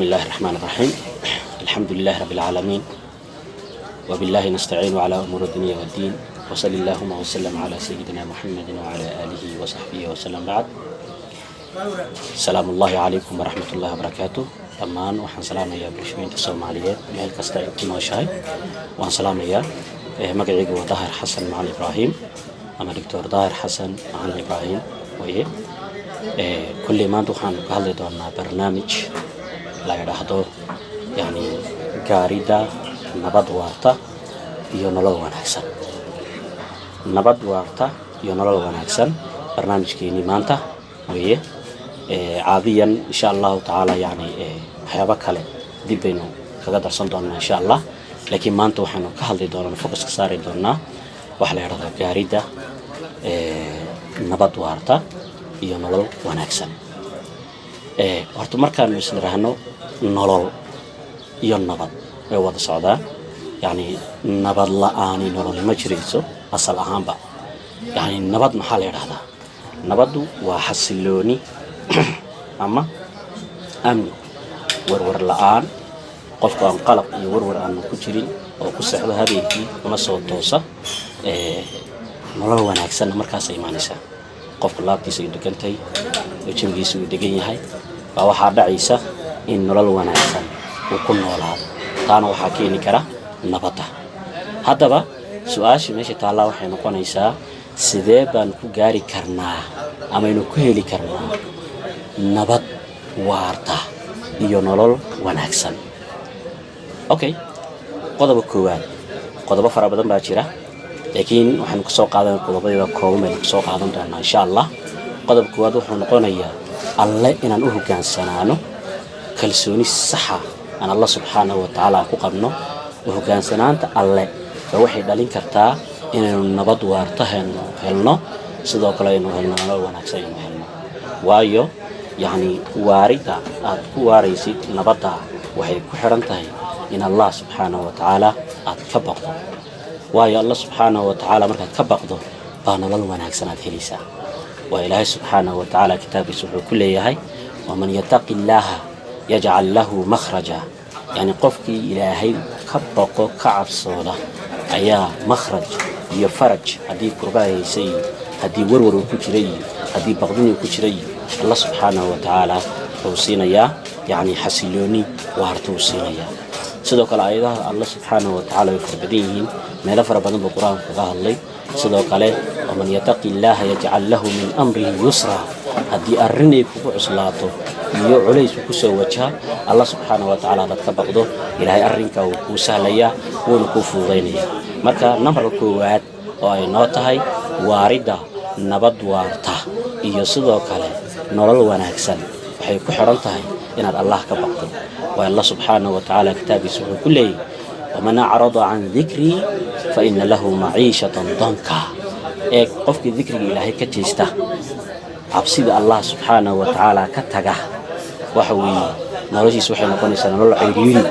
بسم الله الرحمن الرحيم، الحمد لله رب العالمين، وبالله نستعين على أمور الدنيا والدين، وصلى اللهم وسلم على سيدنا محمد وعلى آله وصحبه وسلم. بعد، السلام الله عليكم ورحمة الله وبركاته. Dhammaan waxaan salaamayaa bulshooyinka Soomaaliyeed meel kasta ay ku nooshahay, waan salaamayaa. Magacaygu waa Daahir Xasan Macalin Ibraahim ama Doctor Daahir Xasan Macalin Ibraahim weye. Kulley maanta waxaan ka hadli doonaa barnaamij la yidhaahdo yani gaaridda nabad waarta iyo nolol wanaagsan. Nabad waarta iyo nolol wanaagsan barnaamijkeenii maanta weye. Caadiyan, insha Allahu tacaala, yani waxyaabo kale dib baynu kaga darsan doonaa, insha Allah, laakiin maanta waxaynu ka hadli doonaa, focus ka saari doonaa waxa la yidhahdaa gaaridda nabad waarta iyo nolol wanaagsan. Horta markaanu isniraahno nolol iyo nabad way wada socdaan. Yani nabad la-aani nolol ma jirayso asal ahaanba. Yani nabad maxaa la yidhahdaa? Nabaddu waa xasilooni ama amni, warwar la-aan, qofku aan qalab iyo warwar aanu ku jirin oo ku seexdo habeenkii una soo toosa. Nolol wanaagsanna markaasay imaanaysaa. Qofku laabtiisa ay degantahay oo jawigiisa uu degan yahay baa waxaa dhacaysa in nolol wanaagsan uu ku noolaado. Taana waxaa keeni kara nabadda. Haddaba su-aasha meesha taallaa waxay noqonaysaa: sidee baan ku gaari karnaa amaynu ku heli karnaa nabad waarta iyo nolol wanaagsan? Okay, qodoba koowaad, qodobo fara badan baa jira, laakiin waxaynu kasoo qaadan qodobadeeda kooban baynu kasoo qaadan doonaa, insha Allah. Qodobka koowaad wuxuu noqonayaa Alle inaan u hoggaansanaano, kalsooni saxa aan Alla subxaanahu wa tacaala ku qabno. U hoggaansanaanta Alle ba waxay dhalin kartaa inaynu nabad waarta helno, sidoo kale aynu helno nolol wanaagsan aynu helno. Waayo, yacni waaridda aad ku waaraysid nabadda waxay ku xidhan tahay in Allah subxaanahu wa tacaala aad ka baqdo. Waayo, Allah subxaanahu wa tacaala markaad ka baqdo baa nolol wanaagsan aad helaysaa. Waa Ilaahay subxaanahu wa tacaala kitaabkiisa wuxuu ku leeyahay: "ومن يتق الله يجعل له مخرجا." Yacni qofkii Ilaahay ka baqo, ka cabsooda, ayaa makhraj iyo faraj, haddii kurba haysa iyo haddii warwar uu ku jira iyo haddii baqdin uu ku jira iyo, Allah subxaanahu wa tacaala wuxuu siinayaa yacni xasilooni waarta uu siinayaa. Sidoo kale aayadaha Allah subxaanahu wa tacala way fara badan yihiin, meelo fara badan buu Qur-aanku kaga hadlay. Sidoo kale "ومن يتق الله يجعل له من أمره يسرا." Haddii arrin ay kugu cuslaato iyo culays uu kusoo wajaha, Allah subxaanahu wa tacala hadaad ka baqdo, Ilaahay arrinkaa wuu kuu sahlayaa, wuuna kuu fududaynaya. Marka nambarka koowaad oo ay noo tahay waaridda nabad waarta iyo sidoo kale nolol wanaagsan waxay ku xidhan tahay inaad Allah ka baqdo. Waa Allah subxaanahu wa tacaala kitaabkiisa wuxuu ku leeyahy: "ومن أعرض عن ذكري فإن له معيشة ضنكا." Ee qofkii dikriga Ilaahay ka jeesta, cabsida Allah subxaanahu wa tacaala ka taga, waxa weeye noloshiisa waxay noqonaysaa nolol ciriiri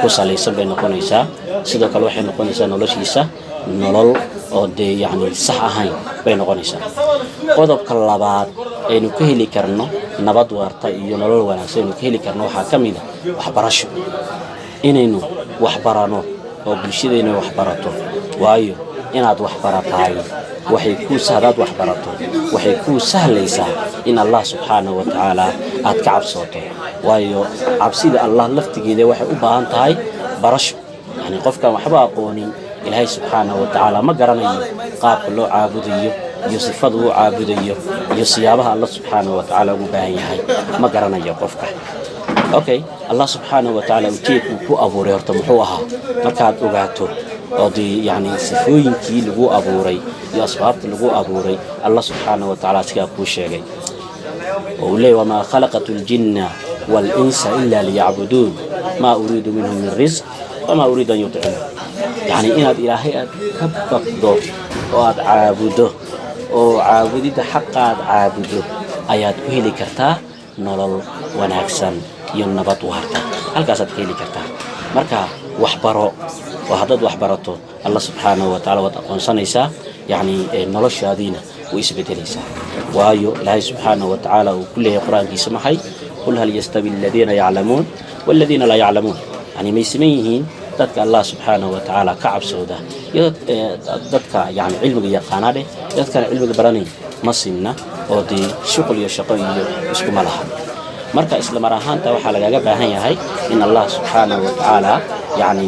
ku salaysan bay noqonaysaa. Sidoo kale waxay noqonaysaa noloshiisa nolol oo dee yacni sax ahayn bay noqonaysaa. Qodobka labaad aynu ka heli karno nabad waarta iyo nolol wanaagsan aynu ka heli karno waxaa ka mid a waxbarasho, inaynu waxbarano oo bulshadayna wax barato. Waayo, inaad wax barataay waxay kuu, hadaad wax barato, waxay kuu sahlaysaa in Allah subxaanahu wa tacaala aad ka cabsooto. Waayo, cabsida Allah laftigeeda waxay u baahan tahay barasho. Yacni qofkaan waxba aqoonin Ilaahay subxaanahu wa tacaala ma garanayo qaabka loo caabudayo iyo sifada uu caabudayo iyo siyaabaha Allah subxaanahu wa tacaala ugu baahan yahay ma garanayo qofka. Okay, Allah subxaanahu wa tacaala ujeedkuu ku abuuray horta muxuu ahaa? Markaad ogaato oo dee yacni sifooyinkii lagu abuuray iyo asbaabta lagu abuuray, Allah subxaanahu wa tacaala sigaa kuu sheegay oo uu leeyay: "وما خلقت الجن والإنس إلا ليعبدون، ما أريد منهم من رزق وما أريد أن يطعمون." Yacni inaad Ilaahay aad ka baqdo oo aad caabudo, oo caabudidda xaqaad caabudo, ayaad ku heli kartaa nolol wanaagsan iyo nabad waarta. Halkaasaad ka heli kartaa. Marka waxbaro, oo haddaad wax barato Allah subxaanahu wa tacala waad aqoonsanaysaa, yacni noloshaadiina way isbedelaysaa. Waayo, Ilaahay subxaanahu wa tacaala uu ku leeyahay Qur-aankiisa maxay? "قل هل يستوي الذين يعلمون والذين لا يعلمون. Yani may siman yihiin dadka Allah subxaanahu wa tacaala ka cabsooda iyo dadka yani cilmiga yaqaanaa dheh, dadkaan cilmiga baranayn? Ma sinna, oo dee shuqul iyo shaqo iyo iskuma laha. Marka isla mar ahaanta waxaa lagaga baahan yahay in Allah subxaanahu wa tacaala yani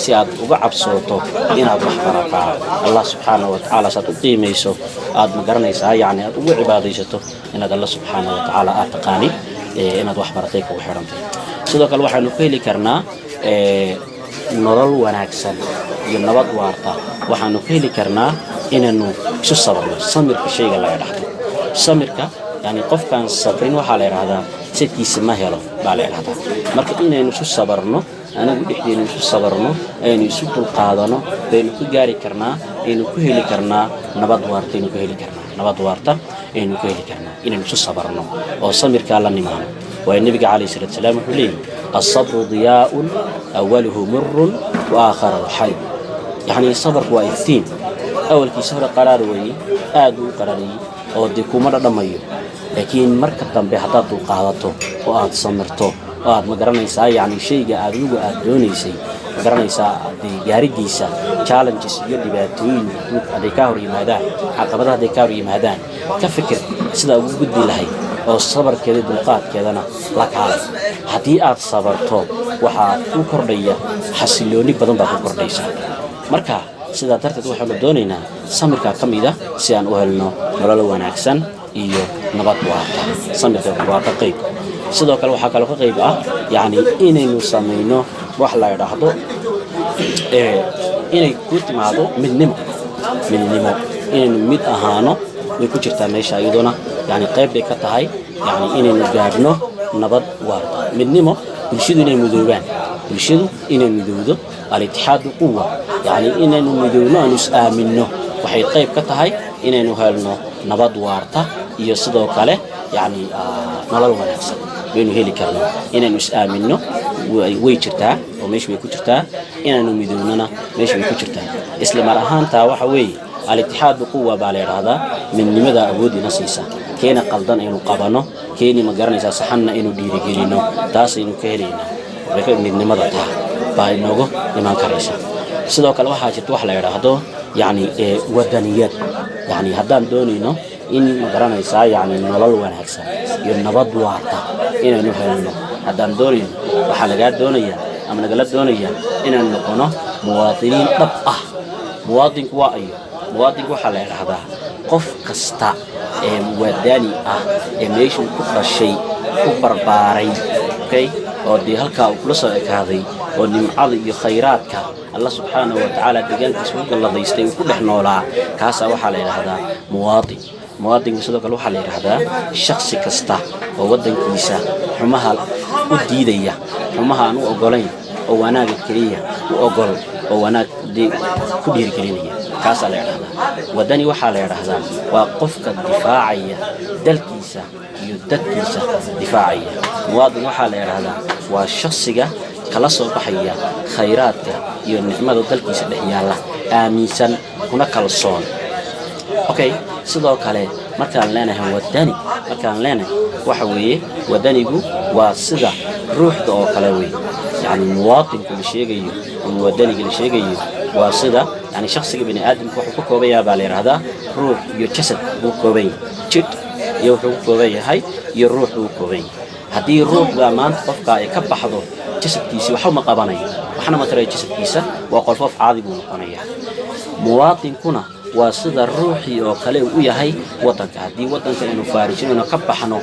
si aad uga cabsooto inaad wax barataa, Allah subxaanahu wa tacaala saad u qiimayso, aad ma garanaysaa, yani aad ugu cibaadaysato, inaad Allah subxaanahu wa tacaala aad taqaanid, inaad wax baratay kugu xidhantay. Sidoo kale waxaanu ku heli karnaa nolol wanaagsan iyo nabad waarta, waxaanu ku heli karnaa inaynu isu sabarno. Samirka shayga laga dhaxlo, samirka, yani qofkaan sabrin waxaa la idhahdaa sadkiisa ma helo baa la idhahdaa. Marka inaynu isu sabarno, anagu dhexdeenu isu sabarno, aynu isu dulqaadano, baynu ku gaari karnaa, aynu ku heli karnaa nabad waarta, aynu ku heli karnaa nabad waarta, aynu ku heli karnaa inaynu isu sabarno oo samirkaa la nimaano. Waayo, nebiga calayhi salaatu salaam wuxuu leeyahy: "الصبر ضياء، أوله مر وآخره حلو." Yacni sabarku waa iftiin, awalkiisa hore qaraar weeye, aad uu qaraariyey oo dee kuma dhadhamayo, laakiin marka dambe haddaad dulqaadato oo aad samirto oo aad ma garanaysaa, yacni shayga aad adigu aad doonaysay, ma garanaysaa, dee gaaridiisa challenges iyo dhibaatooyin hadday kaa hor yimaadaan, caqabadaha hadday kaa hor yimaadaan, ka fikir sidaa ugu gudbi lahayd oo sabarkeeda, dulqaadkeedana la kaalay. Haddii aad sabarto, waxaa ku kordhaya xasilooni badan baa ku kordhaysa. Marka sidaa darteed waxaanu doonaynaa samirkaa ka mid a si aan u helno nolol wanaagsan iyo nabad waarta. Samirka waa ka qayb. Sidoo kale waxaa kaloo ka qayb ah yacni inaynu samayno wax la idhaahdo inay ku timaado midnimo. Midnimo, inaynu mid ahaano way ku jirtaa meesha iyaduna, yani qayb bay ka tahay yani inaynu gaadhno nabad waarta. Midnimo, bulshadu inay midoobaan, bulshadu inay midowdo. الاتحاد قوة. Yani inaynu midowno, aanu is aaminno, waxay qayb ka tahay inaynu helno nabad waarta iyo sidoo kale yani nolol wanaagsan baynu heli karnaa. Inaynu is aaminno way jirtaa oo meesha way ku jirtaa, inaynu midownona meesha way ku jirtaa. Isla mar ahaantaa waxa weeye الاتحاد قوة baa la yidhaahdaa. Midnimada awood ina siisa keena qaldan aynu qabano, keeni ma garanaysaa saxanna aynu dhiirigelino, taasaynu ka helaynaa. Midnimada taa baa inoogu iman karaysa. Sidoo kale waxaa jirta wax la yidhaahdo yacni wadaniyad. Yacni haddaan doonayno in ma garanaysaa, yacni nolol wanaagsan iyo nabad waarta inaynu helno haddaan doonayno, waxaa lagaa doonayaa ama nagala doonayaa inaynu noqono muwaadiniin dhab ah. Muwaadinku waa ayo? Muwaadinku waxaa la yidhaahdaa qof kasta ee wadani ah ee meeshuu ku dhashay, ku barbaaray, okay, oo dee halkaa uu kula soo ekaaday, oo nimcada iyo khayraadka Allah subxaanahu wa tacaala deegaankiisa ku galladaystay uu ku dhex noolaa, kaasaa waxaa la yidhaahdaa muwaadin. Muwaadinka sidoo kale waxaa la yidhaahdaa shaksi kasta oo waddankiisa xumaha u diidaya, xumaha aan u ogolayn, oo wanaaga keliya u ogol, oo wanaag ku dhiirigelinaya, kaasaa la yidhahdaa waddani. Waxaa la yidhaahdaa waa qofka difaacaya dalkiisa iyo dadkiisa difaacaya. Muwaadin waxaa la yidhaahdaa waa shaksiga kala soo baxaya khayraadka iyo nicmada dalkiisa dhex yaalla, aaminsan kuna kalsoon. Okay, sidoo kale markaan leenahay wadani, markaan leenahay waxa weeye wadanigu waa sida ruuxda oo kale wey. Yani muwaadinku la sheegayo ama wadaniga la sheegayo waa sida yani shaksiga bini aadamka wuxuu ka kooban yahay baa la yidhaahdaa ruux iyo jasad buu kooban yahay, jidh iyo wuxuu ku kooban yahay iyo ruux buu kooban yahay. Haddii ruuxda maanta qofka ay ka baxdo, jasadkiisi waxba ma qabanayo, waxna ma tarayo jasadkiisa, waa qolfoof caadi buu noqonayaa. Muwaadinkuna waa sida ruuxii oo kale uu u yahay waddanka. Haddii waddanka aynu faarijinayno, ka baxno,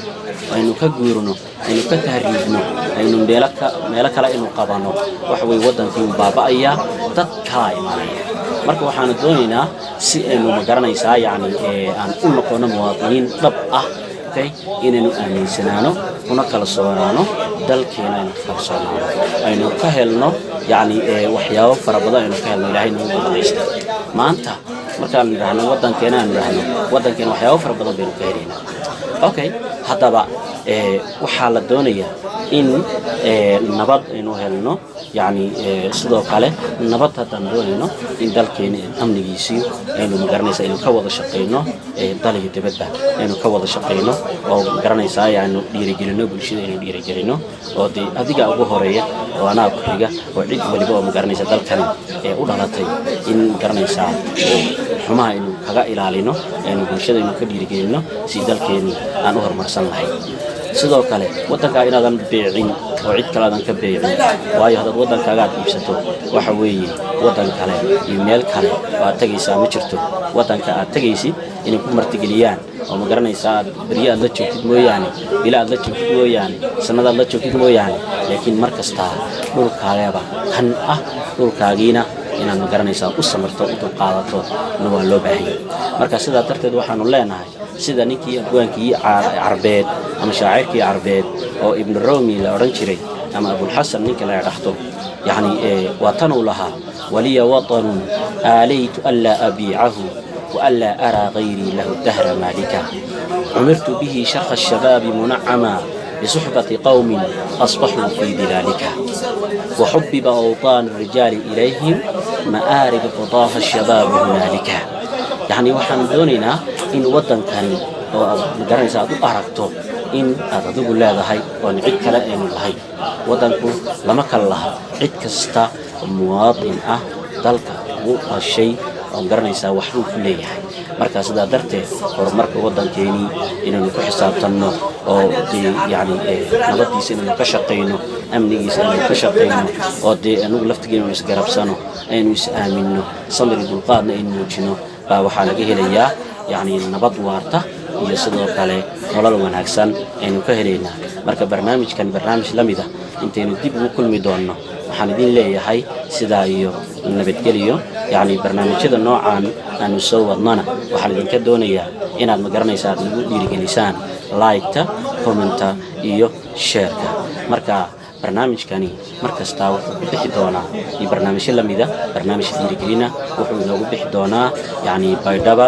aynu ka guurno, aynu ka tahriibno, aynu meelo kale aynu qabanno, waxa weye waddankii uu baaba'ayaa, dad kalaa imanaya. Marka waxaanu doonaynaa si aynu ma garanaysaa, yacni aan u noqono muwaadiniin dhab ah, okay, inaynu aaminsanaano kuna kalsoonaano dalkeena, aynu ka kalsoonaano, aynu ka helno yacni waxyaabo fara badan aynu ka helno Ilaahay nagu galladaysta. Maanta markaan nidhaahno waddankeena, aan nidhaahno waddankeena, waxyaabo fara badan baynu ka helaynaa. Okay, haddaba waxaa la doonayaa In nabad aynu helno, yacni sidoo kale nabad haddaan doonayno in dalkeena amnigiisii aynu, magaranaysaa, aynu ka wada shaqayno, dal iyo dibadba aynu ka wada shaqayno, oo, magaranaysaa, aynu dhiirigelino bulshada, aynu dhiirigelino, oo dee adiga ugu horeeya oo anaa ku xiga oo cid waliba oo, magaranaysa, dalkani ee u dhalatay in, magaranaysaa, xumaha aynu kaga ilaalino, aynu bulshada aynu ka dhiirigelino si dalkeeni aan u horumarsan lahayn. Sidoo kale waddankaa inaadan beecin oo cid kale aadan ka beecin, waayo haddaad waddankaagaad iibsato, waxa weeye waddan kale iyo meel kale oo aad tegaysaa ma jirto. Waddanka aad tegaysid inay ku martigeliyaan oo, ma garanaysaa, aad beryo aad la joogtid mooyaane, bilo aad la joogtid mooyaane, sannadaad la joogtid mooyaane, laakiin mar kastaa dhulkaagaba kan ah dhulkaagiina inaad, ma garanaysaa, u samirto, u dulqaadato na waa loo baahanya. Marka sidaa darteed waxaanu leenahay, sida ninkii abwaankii Carbeed ama shaacirkii Carbeed oo Ibnu Romi la odhan jiray ama Abulxasan ninka la idhaahdo, yacni waa tanuu lahaa: "ولي وطن آليت ألا أبيعه وألا أرى غيري له الدهر مالكا، عمرت به شرخ الشباب منعما بصحبة قوم أصبحوا في ظلالك، وحبب أوطان الرجال إليهم مآرب قضاها الشباب هنالك." Yacni waxaan doonaynaa in waddankani oo aad, magaranaysa, aad u aragto in aad adigu leedahay oon cid kale aynu lahayn. Waddanku lama kala laha. Cid kasta muwaadin ah dalka ugu dhashay oo, garanaysaa, waxbuu ku leeyahay. Marka sidaa darteed horumarka waddankeenii inaynu ku xisaabtanno oo dee yacni nabaddiisa inaynu ka shaqayno, amnigiisa inaynu ka shaqayno, oo dee anugu laftigeena aynu isgarabsano, aynu is aaminno, samir iyo dulqaadna aynu muujino, baa waxaa laga helayaa yacni nabad waarta iyo sidoo kale nolol wanaagsan aynu ka helaynaa. Marka barnaamijkan barnaamij la mid ah intaynu dib ugu kulmi doonno, waxaan idin leeyahay sidaa iyo nabadgeliyo. Yacni barnaamijyada noocan aanu soo wadnana waxaan idinka doonayaa inaad, ma garanaysa, aad nagu dhiirigelisaan like-ta, comment-a iyo share-ka. Marka barnaamijkani mar kastaa wuxuu ku bixi doonaa iyo barnaamijyo la mida, barnaamij dhiirigelina wuxuu inoogu bixi doonaa, yacni Baydhaba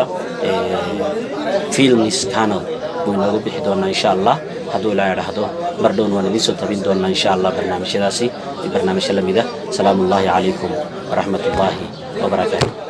Films Channel buu inoogu bixi doonaa, insha Allah, hadduu Ilaa idhaahdo. Mar dhown waan idiin soo tabin doonaa, insha Allah, barnaamijyadaasi iyo barnaamijyo la mida. Salaamu ullaahi calaykum waraxmat ullaahi wabarakaatu.